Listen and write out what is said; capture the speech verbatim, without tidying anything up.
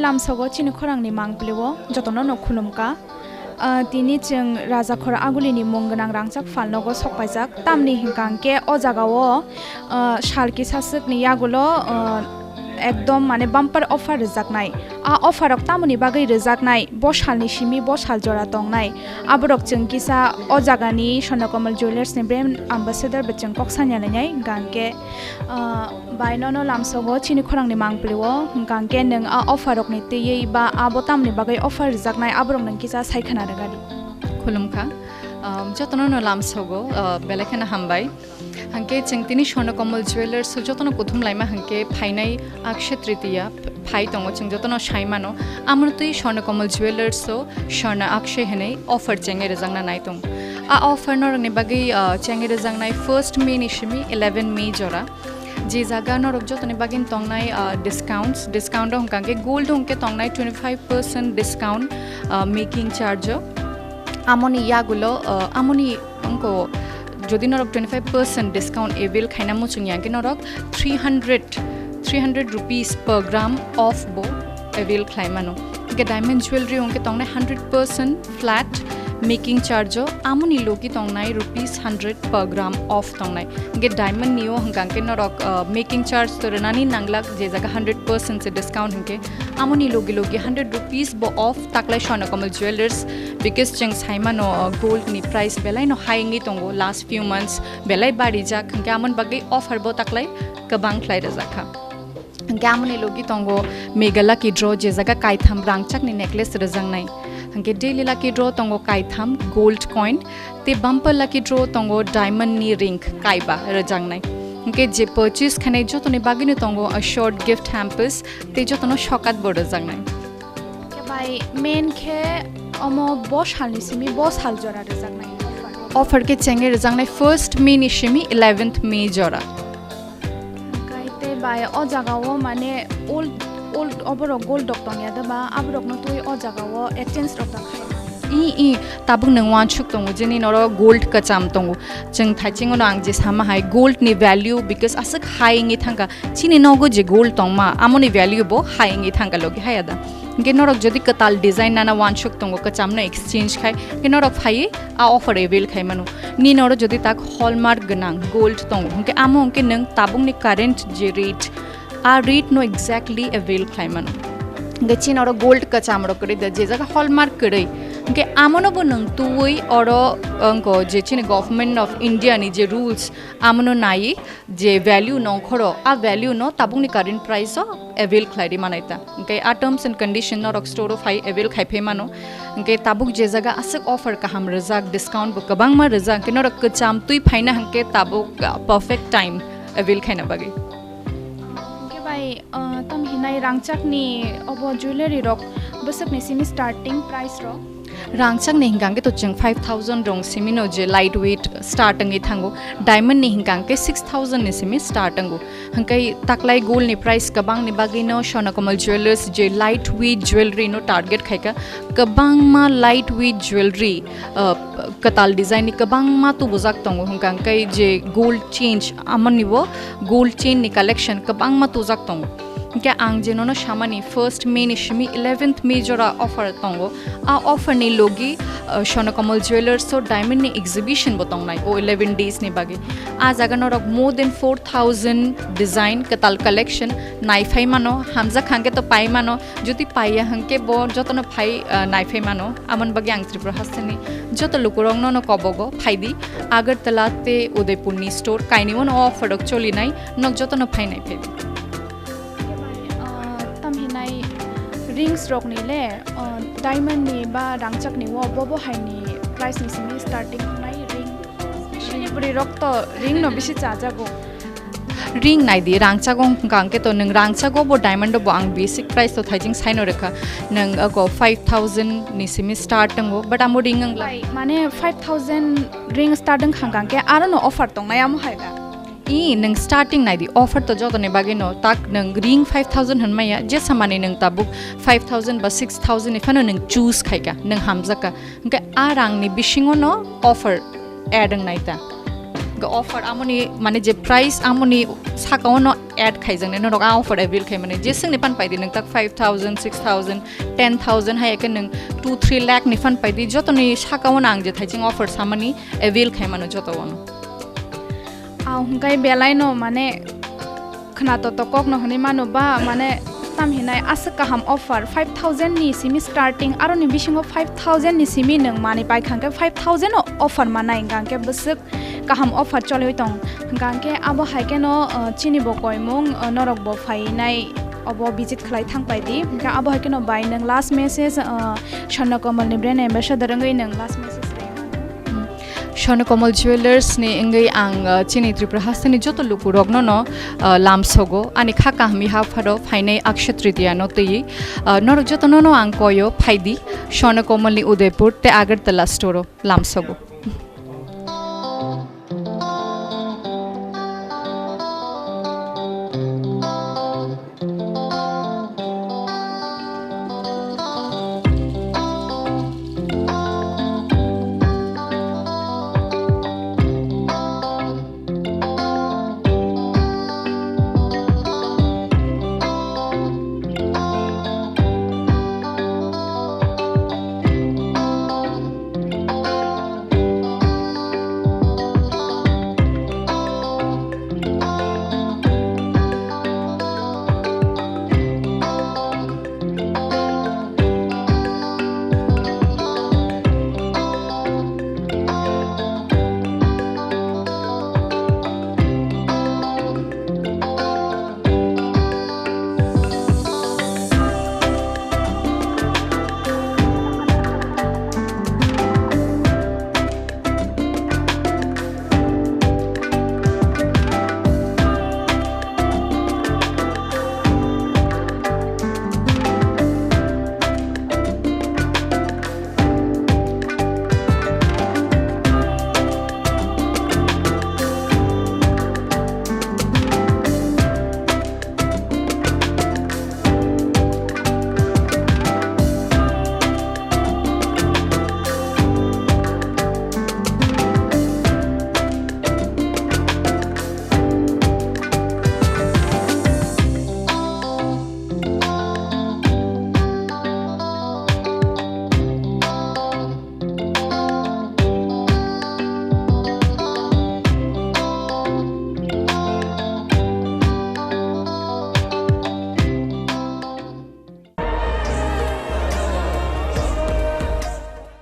Lamsogo chini khorangni mangpilio jotono no khulumkha. Ah, tini chwng Raja Khor Agulini mung gwnang rangchak phalnogo sokpaijak. Tamni hwnkha hwnkhe o jagao, ah, sal kisa swkni yagulo, ah, ekdom mane bumper offer rwjaknai. A offer rok tamoni bagwi rwjaknai, bo salni simi bo sal jora tongnai. Aborok chwng kisa o jagani Swarnakomal Jewellers ni brand ambassador bo chwng kok sanya lainai, hwnkha hwnkhe, ah, bai nono lamsogo chini khorangni mangpilio, hwnkha hwnkhe nwng a offer rokni twiwi ba abo tamoni bagwi offer rwjaknai aborok nwng kisa sai khna rwgadi. Khulumkha. Um, jotono no lamsogo, uh, belai kheno hambai. Hwnkhe chwng tini Swarnakomal Jewellers o jotono kuthum laima hwnkhe phainai Akshaya Tritiya phai tongo, chwng jotono sai mano. Amoni twi Swarnakomal Jewellers o Swarna Akshaya hwnwi offer chengwi rwjakna nai tong. A offer norokni bagwi, ah, chengwi rwjaknai first May ni simi eleven May jora. Je jaga norok jotoni bagwi tongnai, ah, discounts, discount o hwnkha hwnkhe gold o hwnkhe tongnai twenty five percent discount, ah, making charge o. Amoni yagulo, ah, amoni wngkha jodi norok twenty five percent discount avail khaina muchung ya hwnkhe norok three hundred, three hundred rupees per gram off bo avail khlai mano. Hwnkhe diamond jewelry hwnkhe tongnai hundred percent flat making charge o, amoni logi tongnai rupees hundred per gram off tongnai. Hwnkhe diamond ni o hwnkha hwnkhe norok, uh, making charge to rwnani nanglak, je jaga hundred percent se discount hwnkhe amoni logi logi hundred rupees bo off taklai Swarnakomal Jewellers, because chwng sai mano, uh, gold ni price belai no high wngwi tongo last few months, belai barijak, hwnkhe amoni bagwi offer bo taklai kwbang khlai rwjak kha. Hwnkhe amoni logi tongo mega lucky draw, je jaga kaitham rangchakni necklace rwjaknai. Hwnkhe daily lucky draw tongo kaitham gold coin, tei bumper lucky draw tongo diamond ni ring kaiba rwjaknai. Hwnkhe je purchase khainai jotoni bagwino tongo assured gift hampers, tei jotono sokat bo rwjaknai. Khe bai main khe omo bo salni simi bo sal jora rwjaknai offer. Offer khe chengwi rwjaknai first May ni simi eleventh May jora. Hwnkhe tei bai o jagao mane old, old oborok gold rok tongya da ba, aborokno twi o jagao exchange rok da khai? I, i, tabuk nwng uansuk tongo je nini oro gold kwcham tongo. Chwng thaiching ono ang je sama hai gold ni value because aswk high wngwi thangkha. Chini nogo je gold tongma, amoni value bo high wngwi thangkha logi haya da. Hwnkhe norok jodi kwtal design nana uansuk tongo, kwchamno exchange khai, hwnkhe norok phaiwi a offer avail khai mano. Nini oro jodi tak hallmark gwnang gold tongo, hwnkhe amo hwnkhe nwng tabukni current je rate, a rate no exactly avail khlai mano. Hwnkhe chini oro gold kwcham rok kwrwi da, je jaga hallmark kwrwi, hwnkhe amono bo nwng twiwi oro, wngkha je chini Government of India ni je rules, amono naiwi je value nongkhoro, a value no tabukni current price o avail khlai ri manai ta. Hwnkhe a terms and condition norok store o phai avail khai phai mano. Hwnkhe tabuk je jaga aswk offer kaham rwjak, discount bo kwbangma rwjak, hwnkhe norok kwcham twi phaina hwnkhe tabuk, ah, perfect time avail khaina bagwi. Hwnkhe bai, ah, tam hinai rangchakni obo jewellery rok bwswkni simi starting price rok? Rangchakni hwnkha hwnkhe to chwng five thousand rong simino je light weight start wngwi thango, diamond ni hwnkha hwnkhe six thousand ni simi start wngo. Hwnkhe taklai gold ni price kwbangni bagwino Swarnakomal Jewellers je light weight jewellery no target khaikha, kwbangma light weight jewellery, uh, kwtal design ni kwbangma tubujak tongo, hwnkha hwnkhe je gold chain, amoni bo gold chain ni collection kwbangma tubujak tongo. Hwnkhe ang je nono samani first May ni simi eleventh May jora offer tongo. A offer ni logi, uh, Swarnakomal Jewellers o diamond ni exhibition bo tongnai o eleven days ni bagwi. A jaga norok more than four thousand design kwtal collection naiphai mano, hamjak hwnkhe to pai mano. Jodi paiya hwnkhe bo jotono phai, uh, naiphai mano. Amoni bagwi ang Tripura hasteni joto lukurokno no kobogo phaidi. Agartala tei Udaipurni store kainwi no offer rok cholinai, nok jotono phai naiphai. Ah, tam hinai rings rokni le, ah, diamond ni ba rangchakni o bobo haini price ni simi starting nai ring. Chini bwrwi rok to ring no bisi chajago. Ring naidi, rangchago hwnkha hwnkhe to nwng rangchago bo diamond bo ang basic price to thaijing saino rwkha. Nwng ako five thousand ni simi start tongo, but amo ring wngla. Bai, mane five thousand ring start wngkha hwnkha hwnkhe aro no offer tongnai amo hai da? I, nwng starting naidi, offer to jotoni bagwi no, tak nwng ring five thousand hwnmaya, jesa mani nwng tabuk five thousand ba six thousand ni phano nwng choose khaika, nwng hamjakka. Hwnkhe a rangni bisingo no offer add wngnai ta. Offer amoni mane je price amoni saka ono add khaijaknai norok a offer avail khaimani. Jeswkni phan paidi nwng tak five thousand, six thousand, ten thousand hai khe nwng two three lakh ni phan paidi, jotoni saka ono ang je thaijing offer samani avail khaimano joto ono. Ang hwnkhe belaino mane khwna toto kokno hwnwi mano ba mane tam hinai aswk kaham offer five thousand ni simi starting, aroni bisingo five thousand ni simi nwng manwi paikha hwnkhe five thousand o offer manai hwnkha hwnkhe bwswk kaham offer choliwi tong. Hwnkha hwnkhe abo hai kheno, uh, chini bo koimung, uh, norok bo phainai obo visit khlai thang paidi. Hwnkhe abo hai kheno bai nwng last message, uh, Swarna Kamal ni brand ambassador wngwi nwng last message rwmano. Swarna Kamal Jewellers ni wngwi ang, uh, chini Tripura hasteni joto lukurokno no, uh, lamsogo ani kha kaham yapharo phainai Akshaya Tritiya no twi, uh, norok jotono no ang koyo phaidi Swarna Kamal ni Udaipur te Agartala store o lamsogo.